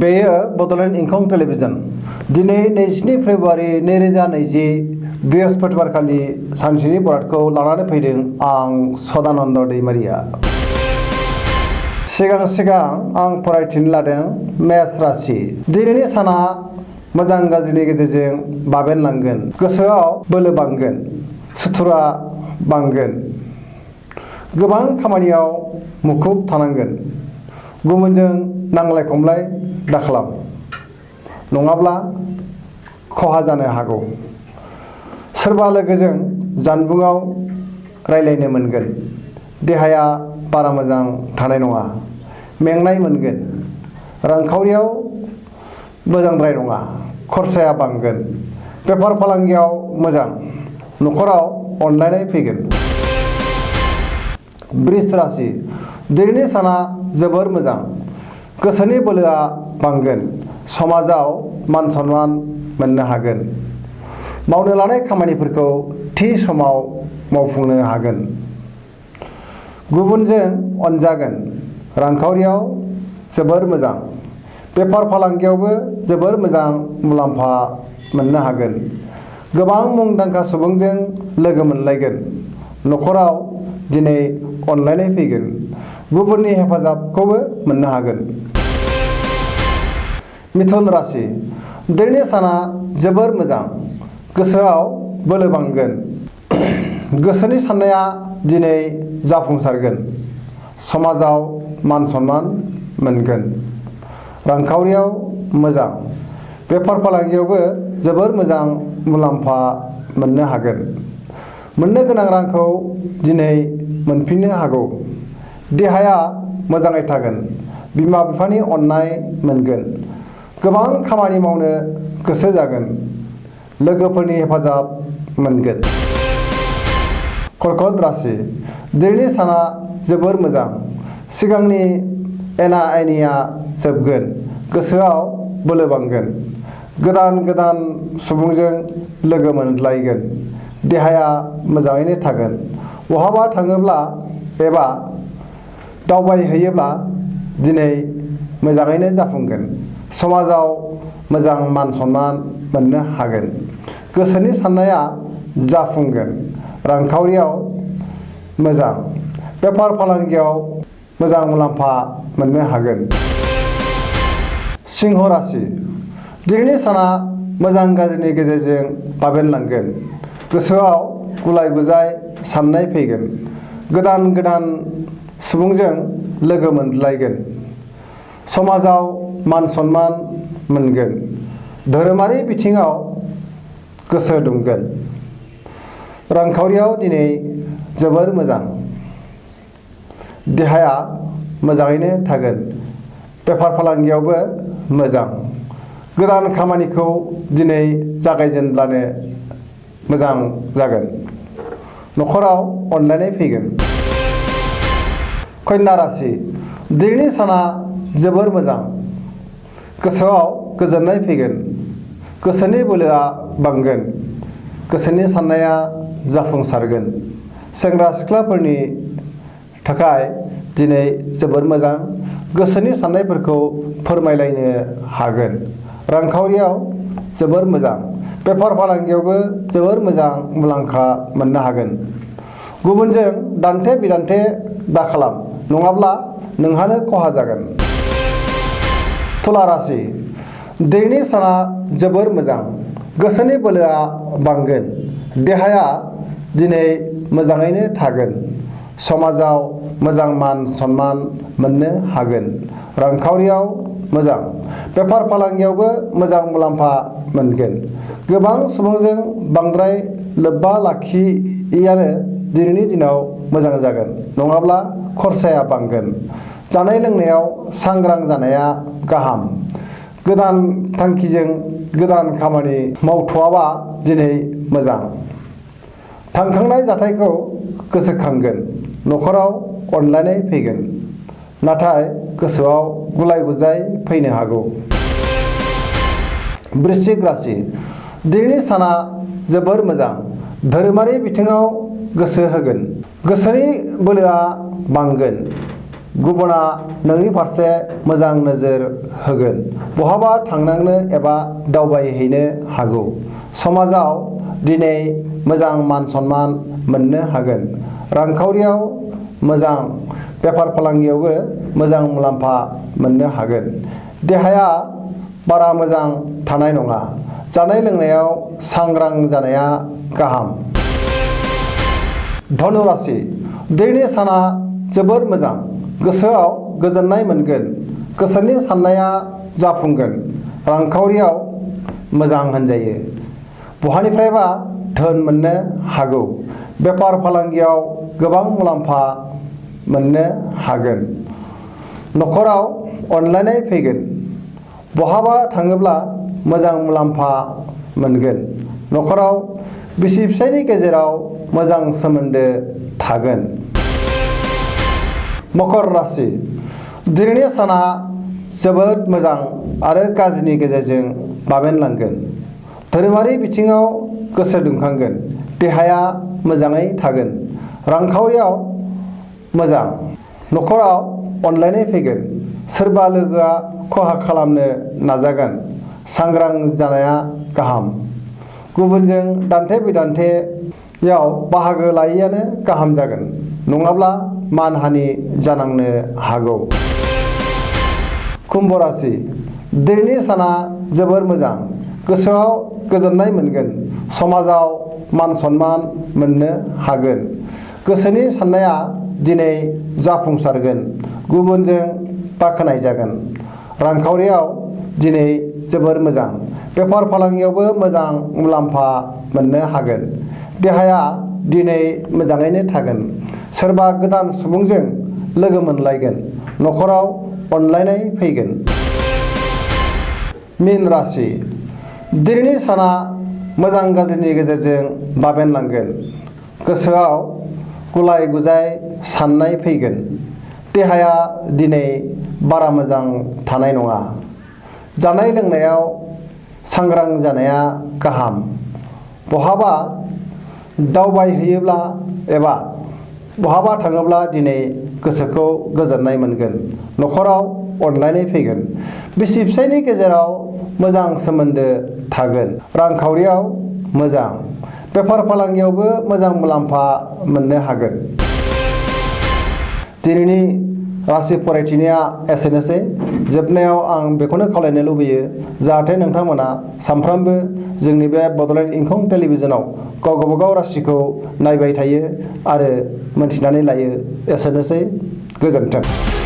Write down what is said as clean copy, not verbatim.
बेयो बड'लेण्ड इंखं टेलिभिजन दिनै 22 फेब्रुवारि 2020 बृहस्पतिबार खालि सानसेनि बरादखौ लानानै फैदों आं सदानन्द दैमारिया। सिगां आं फरायथिनो लादों मेष राशि। दिनैनि साना मोजां गाज्रिनि गेजेरजों बाबेनलांगोन, गोसोआव बोलो बांगोन, सुथुरा बांगोन, गोबां खामानियाव मुखुब थानांगोन। गुबुनजों नांलाय खमलाय दाखालाम, नङाब्ला खहा जानो हागौ। सोरबा लोगोजों जानबुङाव रायलायनो मोनगोन। देहाया बारा मोजां थानाय नङा, मेंनाय मोनगोन। रांखावरियाव मोजांद्राय नङा, खरसाया बांगोन। बेफार फालांगियाव मोजां, न'खराव अनलायनाय फैगोन। वृष राशि। दिनैनि साना जोबोर मोजां, गोसोनि बोलोआ बांगोन, समाजाव मान सन्मान मोननो हागोन। मावनो लानाय खामानिफोरखौ थि समाव मावफुंनो हागोन। गुबुनजों अनजागोन। रांखावरियाव जोबोर मोजां, बेफार फालांगियावबो जोबोर मोजां मुलाम्फा मोननो हागोन। गोबां मुंदांखा सुबुंजों लोगो मोनलायगोन। न'खराव दिनै अनलायनाय फैगोन। गुबुननि हेफाजाबखौबो मोननो हागोन। मिथुन राशि। दिनैनि साना जोबोर मोजां, गोसोआव बोलो बांगोन। गोसोनि साननाया दिनै जाफुंसारगोन। समाजाव मान सन्मान मोनगोन। रांखावरियाव मोजां, बेफार फालांगियावबो जोबोर मोजां मुलाम्फा मोननो हागोन। मोननो गोनां रांखौ दिनै मोनफिननो हागौ। देहाया मोजाङै थागोन। बिमा बिफानि अननाय मोनगोन। गोबां खामानि मावनो गोसो जागोन। लोगोफोरनि हेफाजाब मोनगोन। कर्कट राशि। दिनैनि साना जोबोर मोजां, सिगांनि एना एनिया जोबगोन। गोसोआव बोलो बांगोन। गोदान सुबुंजों लोगो मोनलायगोन। देहाया मोजाङैनो थागोन। बहाबा थाङोब्ला एबा दावबायहैयोब्ला दिनै मोजाङैनो जाफुंगोन। समाजाव मोजां मान सन्मान मोननो हागोन। गोसोनि साननाया जाफुंगोन। रांखावरियाव मोजां, बेफार फालांगियाव मोजां मुलाम्फा मोननो हागोन। सिंह राशि। दिनैनि साना मोजां गाज्रिनि गेजेरजों बाबेनलांगोन। गोसोआव गुलाय गुजाय साननाय फैगोन। गोदान सुबुंजों लोगो मोनलायगोन। समाजाव मान सन्मान मोनगोन। धोरोमारि बिथिङाव गोसो दुंगोन। रांखावरियाव दिनै जोबोर मोजां, देहाया मोजाङैनो थागोन। बेफार फालांगियावबो मोजां। गोदान खामानिखौ दिनै जागायजेनब्लानो मोजां जागोन। न'खराव अनलायनाय फैगोन। कन्या राशि। दिनैनि साना जोबोर मोजां, गोसोआव गोजोननाय फैगोन। गोसोनि बोलोआ बांगोन। गोसोनि साननाया जाफुंसारगोन। सेंग्रा सिख्लाफोरनि थाखाय दिनै जोबोर मोजां। गोसोनि साननायफोरखौ फोरमायलायनो हागोन। रांखावरियाव जोबोर मोजां, बेफार फालांगियावबो जोबोर मोजां मुलाम्फा मोननो हागोन। गुबुनजों दान्थे बिदान्थे दाखालाम, नङाब्ला नोंहानो खहा जागोन। तुला राशि। दिनैनि साना जोबोर मोजां, गोसोनि बोलोआ बांगोन। देहाया दिनै मोजाङैनो थागोन। समाजाव मोजां मान सन्मान मोननो हागोन। रांखावरियाव मोजां, बेफार फालांगियावबो मोजां मुलाम्फा मोनगोन। गोबां सुबुंजों बांद्राय लोब्बा लाखियैयानो दिनैनि दिनाव मोजां जागोन, नङाब्ला खरसाया बांगोन। जानाय लोंनायाव सांग्रां जानाया गाहाम। गोदान थांखिजों गोदान खामानि मावथ'आबा दिनै मोजां। थांखांनाय जाथायखौ गोसोखांगोन। न'खराव अनलायनाय फैगोन, नाथाय गोसोआव गुलाय गुजाय फैनो हागौ। वृश्चिक राशि। दिनैनि साना जोबोर मोजां, धोरोमारि बिथिङाव गोसो होगोन। गोसोनि बोलोआ बांगोन। गुबुना नोंनि फारसे मोजां नोजोर होगोन। बहाबा थांनांनो एबा दावबायहैनो हागौ। समाजाव दिनै मोजां मान सन्मान मोननो हागोन। रांखावरियाव मोजां, बेफार फालांगियावबो मोजां मुलाम्फा मोननो हागोन। देहाया बारा मोजां थानाय नङा। जानाय लोंनायाव सांग्रां जानाया गाहाम। धनु राशि दिनैनि साना जोबोर मोजां। गोसोआव गोजोननाय मोनगोन। गोसोनि साननाया जाफुंगोन। रांखावरियाव मोजां होनजायो। बहानिफ्रायबा धोन मोननो हागौ। बेफार फालांगियाव गोबां मुलाम्फा मोननो हागोन। न'खराव अनलायनाय फैगोन। बहाबा थाङोब्ला मोजां मुलाम्फा मोनगोन। न'खराव बिसि फिसायनि गेजेराव मोजां सोमोन्दो थागोन। मकर राशि दिनैनि साना जोबोद मोजां आरो गाज्रिनि गेजेरजों बाबेनलांगोन। धोरोमारि बिथिङाव गोसो दुंखांगोन। देहाया मोजाङै थागोन। रांखावरियाव मोजां। न'खराव अनलायनाय फैगोन। सोरबा लोगोआ खहा खालामनो नाजागोन। सांग्रां जानाया गाहाम। गुबुनजों दान्थे बिदान्थेयाव बाहागो लायैआनो गाहाम जागोन। नङाब्ला मानहानि जानांनो हागौ। कुम्भ राशि दिनैनि साना जोबोर मोजां। गोसोआव गोजोननाय मोनगोन। समाजाव मान सन्मान मोननो हागोन। गोसोनि साननाया दिनै जाफुंसारगोन। गुबुनजों बाख्नायजागोन। रांखावरियाव दिनै जोबोर मोजां। बेफार फालांगियावबो मोजां मुलाम्फा मोननो हागोन। देहाया दिनै मोजाङैनो थागोन। सोरबा गोदान सुबुंजों लोगो मोनलायगोन। न'खराव अनलायनाय फैगोन। मीन राशि दिनैनि साना मोजां गाज्रिनि गेजेरजों बाबेनलांगोन। गोसोआव गुलाय गुजाय साननाय फैगोन। देहाया दिनै बारा मोजां थानाय नङा। जानाय लोंनायाव सांग्रां जानाया गाहाम। बहाबा दावबायहैयोब्ला एबा बहाबा थाङोब्ला दिनै गोसोखौ गोजोननाय मोनगोन। न'खराव अनलायनाय फैगोन। बिसि फिसायनि गेजेराव मोजां सोमोन्दो थागोन। रांखावरियाव मोजां। बेफार फालांगियावबो मोजां मुलाम्फा मोननो हागोन। दिनैनि राशि फरायथिनाया एसेनोसै। जोबनायाव आं बेखौनो खावलायनो लुबैयो जाहाथे नोंथांमोना सानफ्रामबो जोंनि बे बड'लेण्ड इंखं टेलिभिजनाव गावबागाव राशिखौ नायबाय थायो आरो मोनथिनानै लायो। एसेनोसै। गोजोन्थों।